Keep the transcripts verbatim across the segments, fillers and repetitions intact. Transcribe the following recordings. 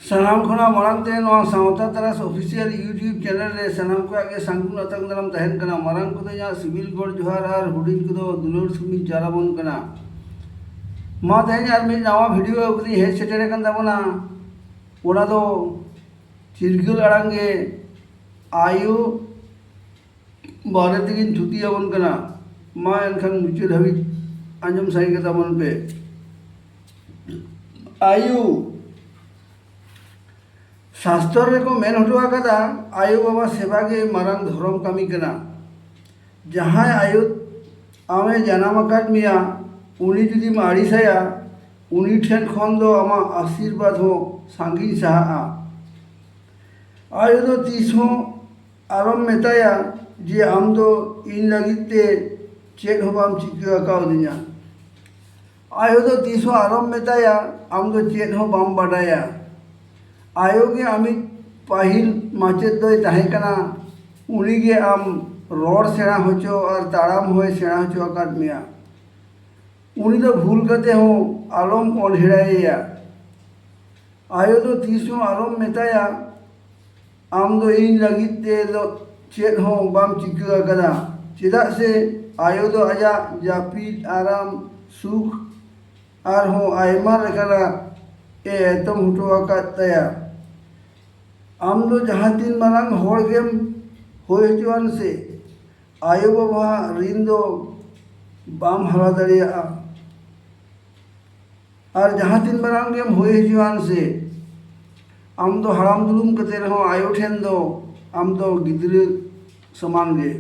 ᱥᱟᱱᱟᱢ ᱠᱷᱚᱱᱟᱜ ᱢᱟᱲᱟᱝ ᱛᱮ ᱱᱚᱣᱟ ᱥᱟᱶᱛᱟ ᱛᱟᱨᱟᱥ ᱚᱯᱷᱤᱥᱤᱭᱟᱞ YouTube ᱪᱮᱱᱮᱞ ᱨᱮ ᱥᱟᱱᱟᱢ ᱠᱚᱣᱟᱜ ᱜᱮ ᱥᱟᱹᱜᱩᱱ ᱟᱛᱟᱝ ᱫᱟᱨᱟᱢ ᱛᱟᱦᱮᱱ ᱠᱟᱱᱟ᱾ ᱢᱟᱨᱟᱝ ᱠᱚᱫᱚ ᱤᱧᱟᱹᱜ ᱥᱤᱵᱤᱞ ᱜᱚᱰ ᱡᱚᱦᱟᱨ ᱟᱨ ᱦᱩᱰᱤᱧ ᱠᱚᱫᱚ ᱫᱩᱞᱟᱹᱲ ᱥᱩᱢᱤ ᱪᱟᱨᱟᱵᱚᱱ ᱠᱟᱱᱟ᱾ ᱢᱟ ᱛᱮᱦᱮᱧ ᱟᱨ ᱢᱤᱫ ᱱᱟᱣᱟ ᱵᱷᱤᱰᱤᱭᱳ ᱟᱹᱜᱩ ᱛᱮᱧ ᱦᱮᱡ ᱥᱮᱴᱮᱨ ᱟᱠᱟᱱ ᱛᱟᱵᱚᱱᱟ᱾ ᱚᱱᱟ ᱫᱚ ᱪᱤᱨᱜᱟᱹᱞ ᱟᱲᱟᱝ ᱜᱮ ᱟᱭᱳ ᱵᱟᱨᱮ ᱛᱮᱜᱮᱧ ᱛᱷᱩᱛᱤ ᱟᱵᱚᱱ ᱠᱟᱱᱟ᱾ ᱢᱟ ᱮᱱᱠᱷᱟᱱ ᱢᱩᱪᱟᱹᱫ ᱦᱟᱹᱵᱤᱡ ᱟᱸᱡᱚᱢ ᱥᱟᱸᱜᱮ ᱠᱟᱛᱟ ᱵᱚᱱ ᱯᱮ᱾ ᱟᱭᱳ, ᱥᱟᱥᱛᱚᱨ ᱨᱮᱠᱚ ᱢᱮᱱ ᱦᱚᱴᱚ ᱟᱠᱟᱫᱟ, ᱟᱭᱳ ᱵᱟᱵᱟ ᱥᱮᱵᱟ ᱜᱮ ᱢᱟᱨᱟᱝ ᱫᱷᱚᱨᱚᱢ ᱠᱟᱹᱢᱤ ᱠᱟᱱᱟ᱾ ᱡᱟᱦᱟᱸᱭ ᱟᱭᱳ ᱟᱢᱮ ᱡᱟᱱᱟᱢ ᱟᱠᱟᱫ ᱢᱮᱭᱟ, ᱩᱱᱤ ᱡᱩᱫᱤᱢ ᱟᱹᱲᱤᱥᱟᱭᱟ, ᱩᱱᱤ ᱴᱷᱮᱱ ᱠᱷᱚᱱ ᱫᱚ ᱟᱢᱟᱜ ᱟᱥᱤᱨᱵᱟᱫᱽ ᱦᱚᱸ ᱥᱟᱺᱜᱤᱧ ᱥᱟᱦᱟᱜᱼᱟ᱾ ᱟᱭᱳ ᱫᱚ ᱛᱤᱥ ᱦᱚᱸ ᱟᱞᱚᱢ ᱢᱮᱛᱟᱭᱟ ᱡᱮ ᱟᱢ ᱫᱚ ᱤᱧ ᱞᱟᱹᱜᱤᱫ ᱛᱮ ᱪᱮᱫ ᱦᱚᱸ ᱵᱟᱢ ᱪᱤᱠᱟᱹ ᱟᱠᱟᱣᱫᱤᱧᱟ᱾ ᱟᱭᱳ ᱫᱚ ᱛᱤᱥ ᱦᱚᱸ ᱟᱞᱚᱢ ᱢᱮᱛᱟᱭᱟ ᱟᱢ ᱫᱚ ᱪᱮᱫ ᱦᱚᱸ ᱵᱟᱢ ᱵᱟᱰᱟᱭᱟ᱾ ᱟᱭᱳ ᱜᱮ ᱟᱢᱤᱡ ᱯᱟᱹᱦᱤᱞ ᱢᱟᱪᱮᱫ ᱫᱚᱭ ᱛᱟᱦᱮᱸ ᱠᱟᱱᱟ᱾ ᱩᱱᱤ ᱜᱮ ᱟᱢ ᱨᱚᱲ ᱥᱮᱬᱟ ᱦᱚᱪᱚ ᱟᱨ ᱛᱟᱲᱟᱢ ᱦᱚᱸᱭ ᱥᱮᱬᱟ ᱦᱚᱪᱚ ᱟᱠᱟᱫ ᱢᱮᱭᱟ᱾ ᱩᱱᱤ ᱫᱚ ᱵᱷᱩᱞ ᱠᱟᱛᱮ ᱦᱚᱸ ᱟᱞᱚᱢ ᱚᱱᱦᱮᱲᱟᱭᱮᱭᱟ᱾ ᱟᱭᱳ ᱫᱚ ᱛᱤᱥ ᱦᱚᱸ ᱟᱞᱚᱢ ᱢᱮᱛᱟᱭᱟ, ᱟᱢ ᱫᱚ ᱤᱧ ᱞᱟᱹᱜᱤᱫ ᱛᱮ ᱫᱚ ᱪᱮᱫ ᱦᱚᱸ ᱵᱟᱢ ᱪᱤᱠᱟᱹ ᱟᱠᱟᱫᱟ᱾ ᱪᱮᱫᱟᱜ ᱥᱮ ᱟᱭᱳ ᱫᱚ ᱟᱡᱟᱜ ᱡᱟᱹᱯᱤᱫ, ᱟᱨᱟᱢ, ᱥᱩᱠ ᱟᱨᱦᱚᱸ ᱟᱭᱢᱟ ᱞᱮᱠᱟᱱᱟᱜ ᱮ ᱮᱛᱚᱢ ᱦᱚᱴᱚ ᱟᱠᱟᱫ ᱛᱟᱭᱟ᱾ ᱟᱢ ᱫᱚ ᱡᱟᱦᱟᱸ ᱛᱤᱱ ᱢᱟᱨᱟᱝ ᱦᱚᱲ ᱜᱮᱢ ᱦᱩᱭ ᱦᱚᱪᱚᱣᱟᱱ ᱥᱮ, ᱟᱭᱳ ᱵᱟᱵᱟᱣᱟᱜ ᱨᱤᱱ ᱫᱚ ᱵᱟᱢ ᱦᱟᱞᱟ ᱫᱟᱲᱮᱭᱟᱜᱼᱟ᱾ ᱟᱨ ᱡᱟᱦᱟᱸ ᱛᱤᱱ ᱢᱟᱨᱟᱝ ᱜᱮᱢ ᱦᱩᱭ ᱦᱚᱪᱚᱣᱟᱱ ᱥᱮ, ᱟᱢ ᱫᱚ ᱦᱟᱲᱟᱢ ᱫᱩᱲᱩᱢ ᱠᱟᱛᱮ ᱨᱮᱦᱚᱸ ᱟᱭᱳ ᱴᱷᱮᱱ ᱫᱚ ᱟᱢ ᱫᱚ ᱜᱤᱫᱽᱨᱟᱹ ᱥᱚᱢᱟᱱ ᱜᱮ᱾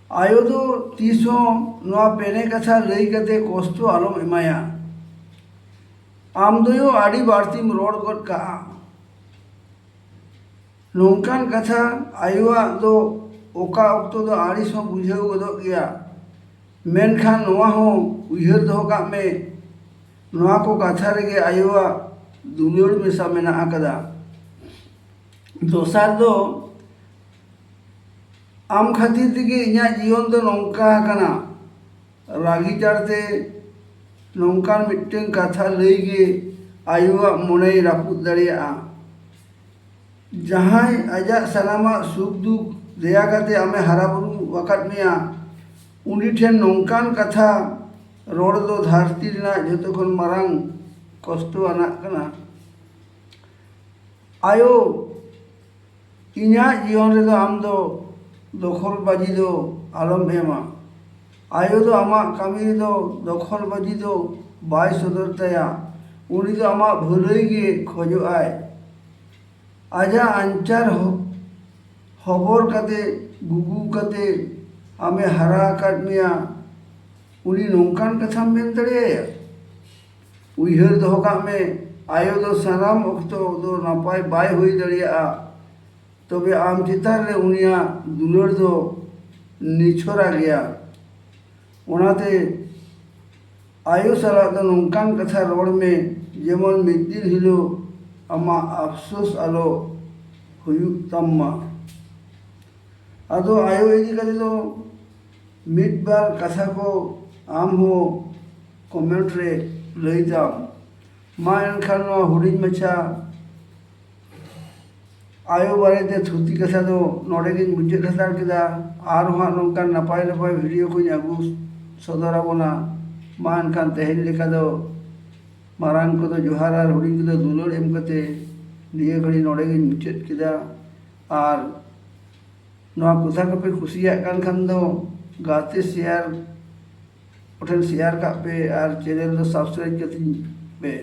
ᱟᱭᱳ ᱫᱚ ᱛᱤᱥ ᱦᱚᱸ ᱱᱚᱣᱟ ᱯᱮᱱᱮ ᱠᱟᱛᱷᱟ ᱞᱟᱹᱭ ᱠᱟᱛᱮ ᱠᱚᱥᱴᱚ ᱟᱞᱚᱢ ᱮᱢᱟᱭᱟ᱾ ᱟᱢ ᱫᱚᱭᱳ ᱟᱹᱰᱤ ᱵᱟᱹᱲᱛᱤᱢ ᱨᱚᱲ ᱜᱚᱫ ᱠᱟᱜᱼᱟ᱾ ᱱᱚᱝᱠᱟᱱ ᱠᱟᱛᱷᱟ ᱟᱭᱳᱣᱟᱜ ᱫᱚ ᱚᱠᱟ ᱚᱠᱛᱚ ᱫᱚ ᱟᱹᱲᱤᱥ ᱦᱚᱸ ᱵᱩᱡᱷᱟᱹᱣ ᱜᱚᱫᱚᱜ ᱜᱮᱭᱟ, ᱢᱮᱱᱠᱷᱟᱱ ᱱᱚᱣᱟ ᱦᱚᱸ ᱩᱭᱦᱟᱹᱨ ᱫᱚᱦᱚ ᱠᱟᱜ ᱢᱮ, ᱱᱚᱣᱟ ᱠᱚ ᱠᱟᱛᱷᱟ ᱨᱮᱜᱮ ᱟᱭᱳᱣᱟᱜ ᱫᱩᱞᱟᱹᱲ ᱢᱮᱥᱟ ᱢᱮᱱᱟᱜ ᱟᱠᱟᱫᱟ᱾ ᱫᱚᱥᱟᱨ ᱫᱚ, ᱟᱢ ᱠᱷᱟᱹᱛᱤᱨ ᱛᱮᱜᱮ ᱤᱧᱟᱹᱜ ᱡᱤᱭᱚᱱ ᱫᱚ ᱱᱚᱝᱠᱟ ᱟᱠᱟᱱᱟ᱾ ᱨᱟᱹᱜᱤ ᱪᱟᱲᱛᱮ ᱱᱚᱝᱠᱟᱱ ᱢᱤᱫᱴᱟᱝ ᱠᱟᱛᱷᱟ ᱞᱟᱹᱭ ᱜᱮ ᱟᱭᱳᱣᱟᱜ ᱢᱚᱱᱮᱭ ᱨᱟᱹᱯᱩᱫ ᱫᱟᱲᱮᱭᱟᱜᱼᱟ᱾ ᱡᱟᱦᱟᱸᱭ ᱟᱡᱟᱜ ᱥᱟᱱᱟᱢᱟᱜ ᱥᱩᱠ ᱫᱩᱠ ᱫᱮᱭᱟ ᱠᱟᱛᱮ ᱟᱢᱮ ᱦᱟᱨᱟ ᱵᱩᱨᱩ ᱟᱠᱟᱫ ᱢᱮᱭᱟ, ᱩᱱᱤ ᱴᱷᱮᱱ ᱱᱚᱝᱠᱟᱱ ᱠᱟᱛᱷᱟ ᱨᱚᱲ ᱫᱚ ᱫᱷᱟᱹᱨᱛᱤ ᱨᱮᱱᱟᱜ ᱡᱷᱚᱛᱚ ᱠᱷᱚᱱ ᱢᱟᱨᱟᱝ ᱠᱚᱥᱴᱚ ᱟᱱᱟᱜ ᱠᱟᱱᱟ᱾ ᱟᱭᱳ, ᱤᱧᱟᱹᱜ ᱡᱤᱭᱚᱱ ᱨᱮᱫᱚ ᱟᱢ ᱫᱚ ᱫᱚᱠᱷᱚᱞ ᱵᱟᱹᱡᱤ ᱫᱚ ᱟᱞᱚᱢ ᱮᱢᱟ᱾ ᱟᱭᱳ ᱫᱚ ᱟᱢᱟᱜ ᱠᱟᱹᱢᱤ ᱨᱮᱫᱚ ᱫᱚᱠᱷᱚᱞ ᱵᱟᱹᱡᱤ ᱫᱚ ᱵᱟᱭ ᱥᱚᱫᱚᱨ ᱛᱟᱭᱟ᱾ ᱩᱱᱤ ᱫᱚ ᱟᱢᱟᱜ ᱵᱷᱟᱹᱞᱟᱹᱭ ᱜᱮ ᱠᱷᱚᱡᱚᱜ ᱟᱭ᱾ ᱟᱡᱟᱜ ᱟᱧᱪᱟᱨ ᱦᱚ-, ᱦᱚᱵᱚᱨ ᱠᱟᱛᱮ, ᱜᱩᱜᱩ ᱠᱟᱛᱮ ᱟᱢᱮ ᱦᱟᱨᱟ ᱟᱠᱟᱫ ᱢᱮᱭᱟ, ᱩᱱᱤ ᱱᱚᱝᱠᱟᱱ ᱠᱟᱛᱷᱟᱢ ᱢᱮᱱ ᱫᱟᱲᱮᱭᱟᱭᱟ? ᱩᱭᱦᱟᱹᱨ ᱫᱚᱦᱚ ᱠᱟᱜ ᱢᱮ, ᱟᱭᱳ ᱫᱚ ᱥᱟᱱᱟᱢ ᱚᱠᱛᱚ ᱫᱚ ᱱᱟᱯᱟᱭ ᱵᱟᱭ ᱦᱩᱭ ᱫᱟᱲᱮᱭᱟᱜᱼᱟ, ᱛᱚᱵᱮ ᱟᱢ ᱪᱮᱛᱟᱱ ᱨᱮ ᱩᱱᱤᱭᱟᱜ ᱫᱩᱞᱟᱹᱲ ᱫᱚ ᱱᱤᱪᱷᱚᱨᱟ ᱜᱮᱭᱟ᱾ ᱚᱱᱟᱛᱮ ᱟᱭᱳ ᱥᱟᱞᱟᱜ ᱫᱚ ᱱᱚᱝᱠᱟᱱ ᱠᱟᱛᱷᱟ ᱨᱚᱲ ᱢᱮ, ᱡᱮᱢᱚᱱ ᱢᱤᱫ ᱫᱤᱱ ᱦᱤᱞᱳᱜ ᱟᱢᱟᱜ ᱟᱯᱥᱳᱥ ᱟᱞᱚ ᱦᱩᱭᱩᱜ ᱛᱟᱢ ᱢᱟ᱾ ᱟᱫᱚ ᱟᱭᱳ ᱤᱫᱤ ᱠᱟᱛᱮ ᱫᱚ ᱢᱤᱫ ᱵᱟᱨ ᱠᱟᱛᱷᱟ ᱠᱚ ᱟᱢ ᱦᱚᱸ ᱠᱚᱢᱮᱱᱴ ᱨᱮ ᱞᱟᱹᱭ ᱛᱟᱢ᱾ ᱢᱟ ᱮᱱᱠᱷᱟᱱ ᱱᱚᱣᱟ ᱦᱩᱰᱤᱧ ᱢᱟᱪᱷᱟ ᱟᱭᱳ ᱵᱟᱨᱮᱛᱮ ᱛᱷᱩᱛᱤ ᱠᱟᱛᱷᱟ ᱫᱚ ᱱᱚᱰᱮ ᱜᱤᱧ ᱢᱩᱪᱟᱹᱫ ᱦᱟᱛᱟᱲ ᱠᱮᱫᱟ᱾ ᱟᱨᱦᱚᱸ ᱦᱟᱸᱜ ᱱᱚᱝᱠᱟᱱ ᱱᱟᱯᱟᱭ ᱱᱟᱯᱟᱭ ᱵᱷᱤᱰᱤᱭᱳ ᱠᱚᱧ ᱟᱹᱜᱩ ᱥᱚᱫᱚᱨ ᱟᱵᱚᱱᱟ᱾ ᱢᱟ ᱮᱱᱠᱷᱟᱱ ᱛᱮᱦᱮᱧ ᱞᱮᱠᱟ ᱫᱚ ᱢᱟᱨᱟᱝ ᱠᱚᱫᱚ ᱡᱚᱦᱟᱨ ᱟᱨ ᱦᱩᱰᱤᱧ ᱠᱚᱫᱚ ᱫᱩᱞᱟᱹᱲ ᱮᱢ ᱠᱟᱛᱮ ᱱᱤᱭᱟᱹ ᱜᱷᱟᱹᱲᱤ ᱱᱚᱰᱮ ᱜᱤᱧ ᱢᱩᱪᱟᱹᱫ ᱠᱮᱫᱟ᱾ ᱟᱨ ᱱᱚᱣᱟ ᱠᱚᱛᱷᱟ ᱠᱚᱯᱮ ᱠᱩᱥᱤᱭᱟᱜ ᱠᱟᱱ ᱠᱷᱟᱱ ᱫᱚ ᱜᱟᱛᱮ ᱥᱮᱭᱟᱨ ᱠᱚᱴᱷᱮᱱ ᱥᱮᱭᱟᱨ ᱠᱟᱜ ᱯᱮ ᱟᱨ ᱪᱮᱱᱮᱞ ᱫᱚ ᱥᱟᱵᱥᱠᱨᱟᱭᱤᱵ ᱠᱟᱹᱛᱤᱧ ᱯᱮ᱾